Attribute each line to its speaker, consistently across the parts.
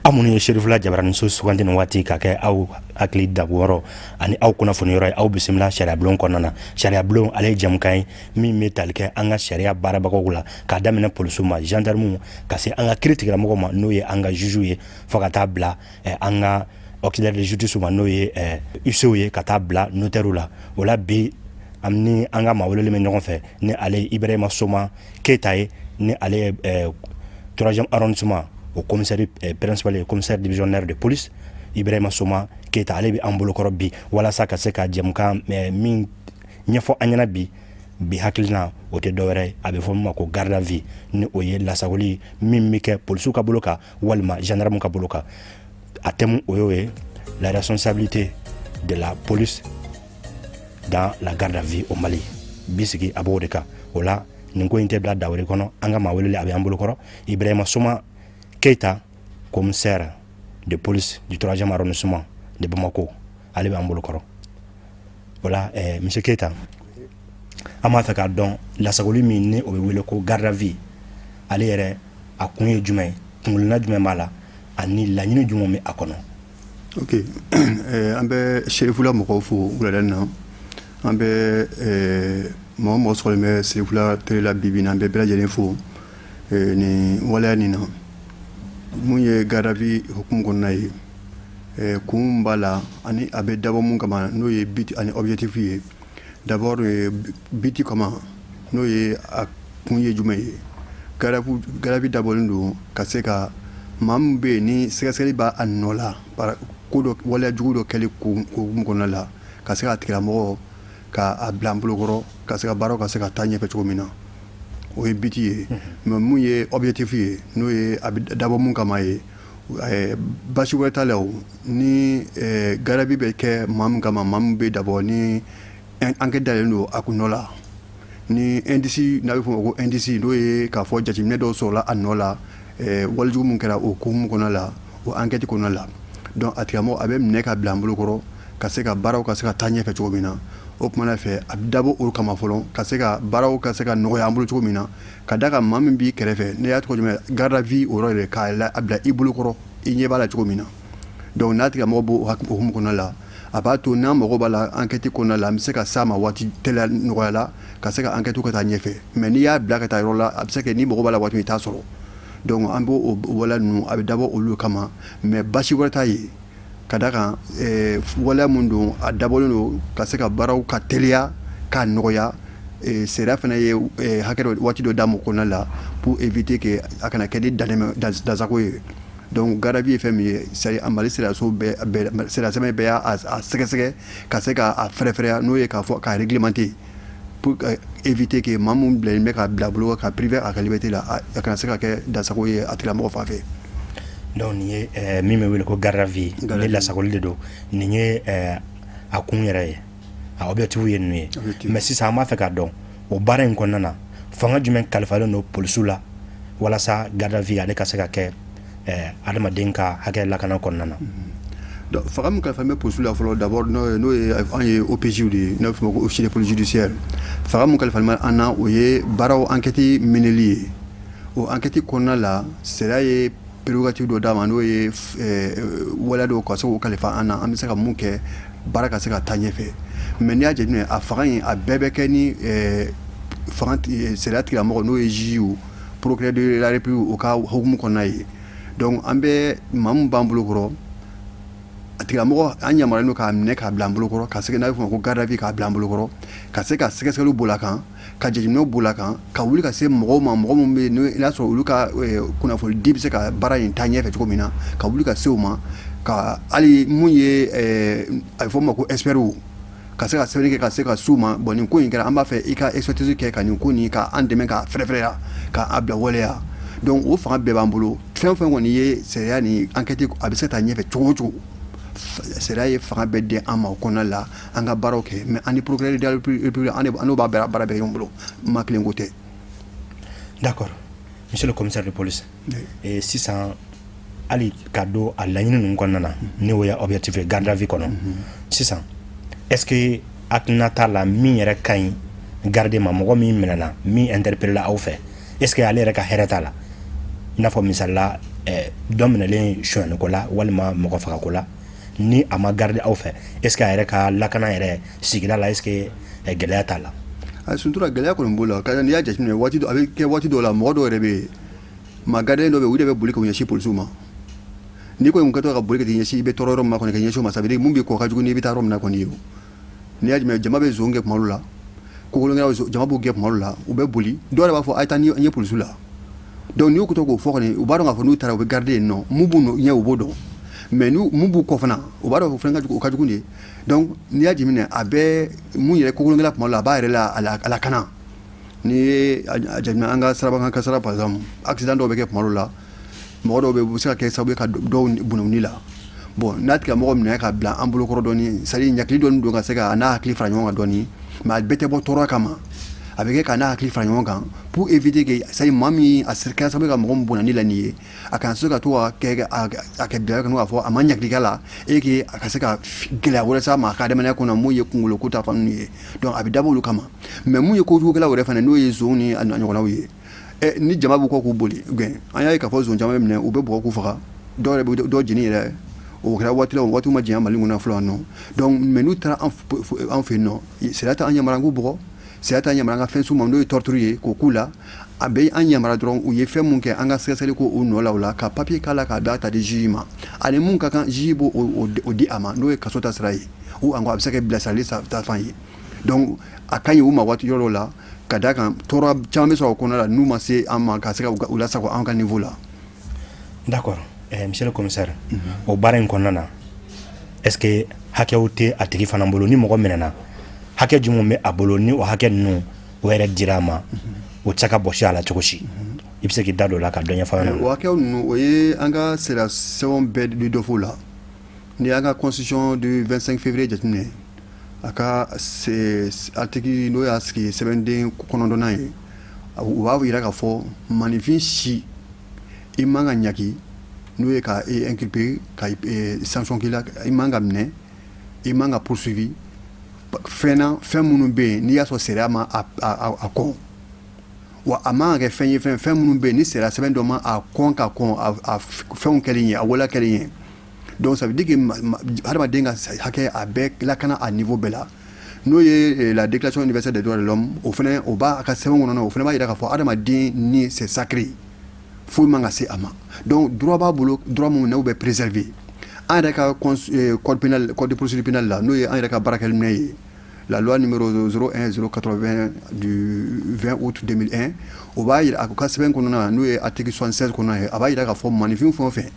Speaker 1: Aw minnu ye Serifula jabaraniso sugandi nin waati ka kɛ aw hakili dabɔyɔrɔ ani aw kunnafoni yɔrɔ ye, aw bisimila sariyabulon kɔnɔna na. Sariyabulon, ale ye jɛmukan ye min bɛ tali kɛ an ka sariya baarabagaw la, k'a daminɛ polisiw ma, gendarmew, ka se an ka kiiri tigilamɔgɔw ma, n'o ye an ka jugew ye, fo ka taa bila an ka auxiliaire de justice ma, n'o ye huissier ye, ka taa bila notaire la. O la bi, an ni an ka maa welelen bɛ ɲɔgɔn fɛ, ni ale ye Ibrahima Soma Keyita ye, ni ale ye troisième arrondissement o commissaire principal ye, commissaire divisionnaire de police Ibrahima Soma Keyita. Ale bɛ an bolokɔrɔ bi walasa ka se ka jɛmukan min ɲɛfɔ an ɲɛna bi. Bi hakilina, o tɛ dɔwɛrɛ ye, a bɛ fɔ min ma ko garde à vue, ni o ye lasagoli min bɛ kɛ polisiw ka bolo kan walima gendarme ka bolo kan. A thème, o y'o ye, la responsabilité de la police dans la garde à vue au Mali. Bi sigi a b'o de kan. O la, nin ko in tɛ bila dawuri kɔnɔ. An ka maa welelen, a bɛ an bolokɔrɔ, Ibrahima Soma Keyita, commissaire de police du troisième arrondissement de Bamako, ale bɛ an bolokɔrɔ. O la, monsieur Keyita, an b'a fɛ k'a dɔn, lasagoli min ni o bɛ wele ko garde à vue, ale yɛrɛ a kun ye jumɛn ye, kunkolona jumɛn b'a la, ani laɲini jumɛn bɛ a kɔnɔ?
Speaker 2: Ok, an bɛ Serifula mɔgɔw fo wulada in na. An bɛ mɔgɔ mɔgɔ sɔgɔlen bɛ Serifula télé la bi bi in na, an bɛ bɛɛ lajɛlen fo nin waleya nin na. Mun ye garde à vue hukumu kɔnɔna ye, kun min b'a la ani a bɛ dabɔ mun kama, n'o ye but ani objectif ye. D'abord, but kama, n'o ye a kun ye jumɛn ye? Garde à vue dabɔlen don ka se ka maa min bɛ yen ni sɛgɛsɛgɛli b'a a nɔ la, ko dɔ, waleya jugu dɔ kɛli hukumu kɔnɔna la, ka se k'a tigilamɔgɔ k'a bila an bolokɔrɔ, ka se ka baaraw ka se ka taa ɲɛfɛ cogo min na. O ye but ye. Mais mun ye objectif ye, n'o ye a bɛ dabɔ mun kama ye, basi wɛrɛ t'a la. O ni garde à vue bɛ kɛ maa min kama, maa min bɛ dabɔ ni enquête dalen don a kun nɔ la, ni indice n'a bɛ fɔ o ma ko indice, n'o ye k'a fɔ jateminɛ dɔw sɔrɔla a nɔ la, walejugu min kɛra o hukumu kɔnɔna la, o enquête kɔnɔna la. Donc a tigilamɔgɔ a bɛ minɛ ka bila an bolokɔrɔ, ka se ka baaraw ka se ka taa ɲɛfɛ cogo min na. O kumana fɛ, a bɛ dabɔ o kama fɔlɔ, ka se ka baaraw ka se ka nɔgɔya an bolo cogo min na. Ka da kan, maa min b'i kɛrɛfɛ, n'i y'a tɔgɔ jumɛn, garde à vue, o yɔrɔ yɛrɛ k'a bila i bolokɔrɔ, i ɲɛ b'a la cogo min na. Donc n'a tigilamɔgɔ b'o hukumu kɔnɔna la, a b'a to n'an mago b'a la enquête kɔnɔna la, an bɛ se ka s'a ma waati teliya nɔgɔya la, ka se ka enquête ka taa ɲɛfɛ. Mais n'i y'a bila ka taa yɔrɔ la, a bɛ se ka kɛ n'i mago b'a la waati min, i t'a sɔrɔ. Donc an b'o waleya ninnu, a bɛ dabɔ olu kama. Mais basi wɛrɛ t'a ye. Ka da kan, waleya mun don, a dabɔlen don ka se ka baaraw ka teliya k'a nɔgɔya. Sariya fana ye hakɛ dɔ, waati dɔ d'a ma kɔnɔna la, pour éviter que a kana kɛ ni dansago ye. Donc garde à vue ye fɛn min ye, c'est à dire Mali sariyaso bɛɛ, sariya sɛbɛn bɛɛ y'a sɛgɛsɛgɛ ka se k'a fɛrɛfɛrɛya, n'o ye k'a fɔ k'a réglementer pour éviter que maa min bilalen bɛ ka bila bolo ka priver a ka liberté la, a kana se ka kɛ dansago ye a tigilamɔgɔ fan fɛ.
Speaker 1: Donc nin ye min bɛ wele ko garde à vue, ni lasagoli de don. Nin ye a kun yɛrɛ ye, a objectif ye ninnu ye. Mais sisan, an b'a fɛ k'a dɔn, o baara in kɔnɔna na, fanga jumɛn kalifalen don polisiw la walasa garde à vue ale ka se ka kɛ adamaden ka hakɛ lakana kɔnɔna na?
Speaker 2: Donc fanga min kalifalen bɛ polisiw la fɔlɔ, d'abord, n'o ye an ye OPJ de ye, n'a bɛ fɔ o ma ko officier de police judiciaire, fanga min kalifalen bɛ an na, o ye baaraw enquête meneli ye. O enquête kɔnɔna la, sariya ye prérogative dɔ d'a ma, n'o ye waleya dɔw ka se k'o kalifa an na, an bɛ se ka mun kɛ baara ka se ka taa ɲɛfɛ. Mais n'i y'a jateminɛ, a fanga in, a bɛɛ bɛ kɛ ni fanga sariya tigilamɔgɔ, n'o ye juge, procureur de la République, o ka hukumu kɔnɔna ye. Donc an bɛ maa min b'an bolo kɔrɔ, a tigilamɔgɔ, an yamaruyalen don k'a minɛ k'a bila an bolo kɔrɔ, ka se n'a bɛ fɔ o ma ko garde à vue, k'a bila an bolo kɔrɔ, ka se ka sɛgɛsɛgɛliw boli a kan, ka jateminɛw boli a kan, ka wuli ka se mɔgɔw ma, mɔgɔ minnu bɛ yen n'a sɔrɔ olu ka kunnafoni di bɛ se ka baara in taa ɲɛfɛ cogo min na, ka wuli ka se u ma, ka hali mun ye a bɛ fɔ min ma ko expert, ka se ka sɛbɛnni kɛ, ka se ka s'u ma. Bon, nin ko in kɛra, an b'a fɛ i ka expertise kɛ ka nin ko nin ka an dɛmɛ k'a fɛrɛfɛrɛya, k'a bila waleya. Donc o fanga bɛɛ b'an bolo. Fɛn o fɛn kɔni ye sariya ni enquête, a bɛ se ka taa ɲɛfɛ cogo o cogo, sariya ye fanga bɛɛ di an ma o kɔnɔna la, an ka baaraw kɛ. Mais an ni procureur de la République, an n'o b'a baara bɛɛ ɲɔgɔn bolo, maa kelen ko tɛ.
Speaker 1: D'accord, monsieur le commissaire de police. Et sisan, hali ka don a laɲini ninnu kɔnɔna na, ni o ye objectif ye garde à vue kɔnɔ sisan, est ce que hakilina t'a la min yɛrɛ ka ɲi garde ma, mɔgɔ min minɛna, min interpellé la aw fɛ, est ce que ale yɛrɛ ka hɛrɛ t'a la, i n'a fɔ misali la Dɔ minɛlen sonyɛliko la walima mɔgɔ fagako la, ni a ma garder aw fɛ, est ce que a yɛrɛ ka lakana yɛrɛ sigida la, est ce que gɛlɛya t'a la?
Speaker 2: A suntura, gɛlɛya kɔni b'o la. N'i y'a jateminɛ, waati a bɛ kɛ, waati dɔw la, mɔgɔ dɔw yɛrɛ bɛ yen, maa garder dɔw bɛ yen, u de bɛ boli k'u ɲɛsin polisiw ma. N'i ko kɛtɔ ka boli ka t'i ɲɛsin, i bɛ tɔɔrɔ yɔrɔ min ma kɔni, ka ɲɛsin o ma, ça veut dire mun b'i kɔ ka jugu n'i bɛ taa yɔrɔ min na kɔni ye. O n'i y'a jateminɛ, jama bɛ zon kɛ tuma dɔw la, kokolonkɛlaw, jama b'u gɛn tuma dɔw la, u bɛ boli. Dɔw yɛrɛ b'a fɔ: "A ye taa ni ye polisiw la." Donc n'i y'u to k'o fɔ kɔni, u b'a dɔn k'a fɔ n'u taara, u bɛ garder yen nɔ. Mun b'u ɲɛ, u b'o dɔn, mais n'u mun b'u kɔ fana, u b'a dɔn o fana ka jugu, o ka jugu de. Donc n'i y'a jateminɛ, a bɛ mun yɛrɛ kokolonkɛla, tuma dɔ la, a b'a yɛrɛ la a lakana. N'i ye a jateminɛ, an ka sirabakan kasara par exemple, accident dɔw bɛ kɛ tuma dɔw la, mɔgɔ dɔw bɛ yen, u bɛ se ka kɛ sababu ye ka dɔw bɔnɛ u ni la. Bon, n'a tigilamɔgɔ minɛ ka bila an bolokɔrɔ dɔɔni, c'est à dire ɲagili dɔɔni don ka se ka a n'a hakili fara ɲɔgɔn kan dɔɔni, mais a bɛɛ tɛ bɔ tɔɔrɔ kama. A bɛ kɛ ka n'a hakili fara ɲɔgɔn kan pour éviter que, c'est à dire maa min a kɛra sababu ye ka mɔgɔ min bɔnɛ ni la nin ye, a kana se ka to ka kɛ a kɛ bila kɔnɔ k'a fɔ a ma ɲagili k'a la et que a ka se ka gɛlɛya wɛrɛ s'a ma a ka adamadenya kɔnɔ, mun ye kunkolo ko ta fan ninnu ye. Donc a bɛ dabɔ olu kama. Mais mun ye kojugukɛlaw yɛrɛ fana, n'o ye zon ni a ɲɔgɔnnaw ye, ni jama b'u kɔ k'u boli gɛn, an y'a ye k'a fɔ zon caman bɛ minɛ, u bɛ bugɔ k'u faga, dɔw yɛrɛ bɛ dɔw jeni yɛrɛ. O kɛra waati la, o waati ma janya Mali kɔnɔ fɔlɔ nɔ. Donc mais n'u taara an fɛ yen nɔ, sariya t'an yamaruya k'u bugɔ, sariya t'an yamaruya an ka fɛn s'u ma, n'o ye torture ye, k'o k'u la. A bɛ an yamaruya dɔrɔn, u ye fɛn mun kɛ, an ka sɛgɛsɛgɛli k'o nɔ la, o la ka papier k'a la k'a da ta di juge ma, ani mun ka kan, juge b'o o di a ma, n'o ye kaso ta sira ye ou encore a bɛ se ka kɛ bilasirali ta fan ye. Donc a ka ɲi u ma waati yɔrɔ dɔw la, ka d'a kan tɔɔrɔ caman bɛ sɔrɔ o kɔnɔna la n'u ma se an ma ka se ka u lasago an ka niveau la.
Speaker 1: D'accord, monsieur le commissaire, o baara in kɔnɔna na, est ce que hakɛw tɛ a tigi fana bolo? Ni mɔgɔ minɛna, hakɛ jumɛn bɛ a bolo ni o hakɛ ninnu o yɛrɛ dira a ma, o tɛ se ka bɔsi a la cogo si? I bɛ se k'i da don o la ka dɔ ɲɛfɔ an ɲɛna?
Speaker 2: O hakɛw ninnu, o ye an ka sariya sɛbɛnw bɛɛ di dɔ f'o la. N'i y'an ka constitution du 25 février jateminɛ, a ka article n'o y'a sigi sɛbɛnden 9nan ye, u b'a jira k'a fɔ maninfin si, i man ka ɲagi, n'o ye ka e inculper, ka sanction k'i la, i man ka minɛ, i man ka poursuivi fɛn na, fɛn minnu bɛ yen n'i y'a sɔrɔ sariya ma a kɔn. Wa a man ka kɛ fɛn ye, fɛn minnu bɛ yen ni sariya sɛbɛn dɔ ma a kɔn, ka kɔn a fɛnw kɛlen ye, a waleya kɛlen ye. Donc ça veut dire que hadamaden ka hakɛ, a bɛɛ lakana a niveau bɛɛ la. N'o ye la Déclaration universelle des droits de l'homme, o fana, o b'a ka sɛbɛn kɔnɔ, o fana b'a jira k'a fɔ hadamaden ni, c'est sacré, foyi man ka se a ma. Donc droit b'a bolo, droit minnu n'u bɛ préserver. An yɛrɛ ka code pénal, code de procédure pénale la, n'o ye an yɛrɛ ka baarakɛminɛ ye, la loi numéro 01 080 du 20 août 2001, o b'a jira a ka sɛbɛn kɔnɔna na, n'o ye article 76 kɔnɔna ye, a b'a jira k'a fɔ maninfin fɛn o fɛn,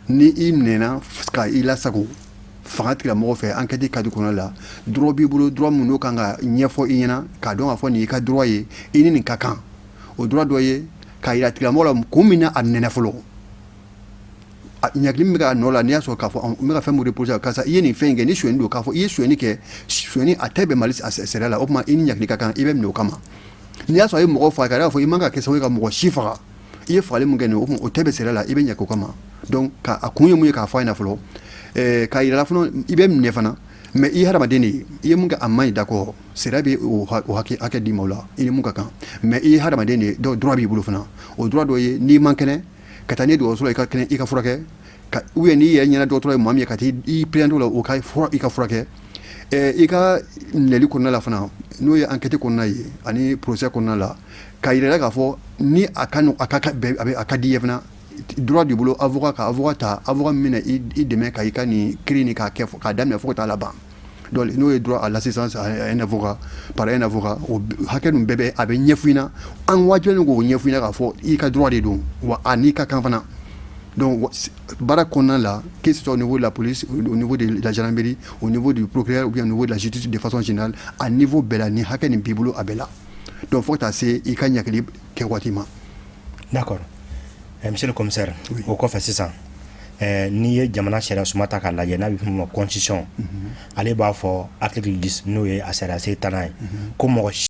Speaker 2: ni i minɛna ka i lasago fanga tigilamɔgɔ fɛ enquête cadre kɔnɔna la, droit b'i bolo, droit min n'o kan ka ɲɛfɔ i ɲɛna k'a dɔn k'a fɔ nin y'i ka droit ye, i ni nin ka kan. O droit dɔ ye k'a jira tigilamɔgɔ la kun min na a minɛna fɔlɔ, ɲagili min bɛ ka nɔ la. N'i y'a sɔrɔ k'a fɔ n bɛ ka fɛn min reprocher, karisa, i ye nin fɛn in kɛ, ni sonyɛni don, k'a fɔ i ye sonyɛni kɛ, sonyɛni a tɛ bɛn Mali sariya la, o tuma i ni ɲagili ka kan, i bɛ minɛ o kama. N'i y'a sɔrɔ a ye mɔgɔ faga, k'a fɔ i man ka kɛ sababu ye ka mɔgɔ si faga, i ye fagali mun kɛ nin, o tuma o tɛ bɛn sariya la, i bɛ ɲagi o kama. Donc ka a kun ye mun ye, k'a fɔ a ɲɛna fɔlɔ, k'a yira la fana i bɛ minɛ fana, mais i ye hadamaden de ye, i ye mun kɛ a man ɲi, d'accord, sariya bɛ o hakɛ d'i ma o la, i ni mun ka kan, mais i ye hadamaden de ye. Donc droit b'i bolo fana. O droit dɔ ye, n'i man kɛnɛ, ka taa n'i ye dɔgɔtɔrɔso la, i ka kɛnɛ, i ka furakɛ ka, ou bien n'i yɛrɛ ɲɛna dɔgɔtɔrɔ ye maa min ye, ka t'i présenter o la, o ka fura, i ka furakɛ. I ka minɛli kɔnɔna la fana, n'o ye enquête kɔnɔna ye ani procès kɔnɔna la, k'a yira k'a fɔ ni a ka a ka a ka di i ye fana, droit b'i bolo, avocat, ka avocat ta, avocat min bɛna i dɛmɛ ka i ka nin kiiri nin k'a kɛ k'a daminɛ fo ka taa laban. Donc n'o ye droit à l'assistance à un avocat, par un avocat, o hakɛ ninnu bɛɛ bɛ a bɛ ɲɛfɔ i ɲɛna. An wajibiyalen k'o ɲɛfɔ i ɲɛna k'a fɔ i ka droit de don, wa a n'i ka kan fana. Donc baara kɔnɔna la, que ce soit au niveau de la police, au niveau de la gendarmerie, au niveau du procureur ou bien au niveau de la justice de façon générale, a niveau bɛɛ la, ni hakɛ nin b'i bolo a bɛɛ la. Donc fo ka taa se i ka ɲagili kɛ waati ma.
Speaker 1: D'accord, monsieur le commissaire. Oui. O kɔfɛ sisan, n'i ye jamana sariya suma ta k'a lajɛ, n'a bɛ f'o ma constitution, ale b'a fɔ article 10, n'o ye a sariya sen 10nan ye, ko mɔgɔ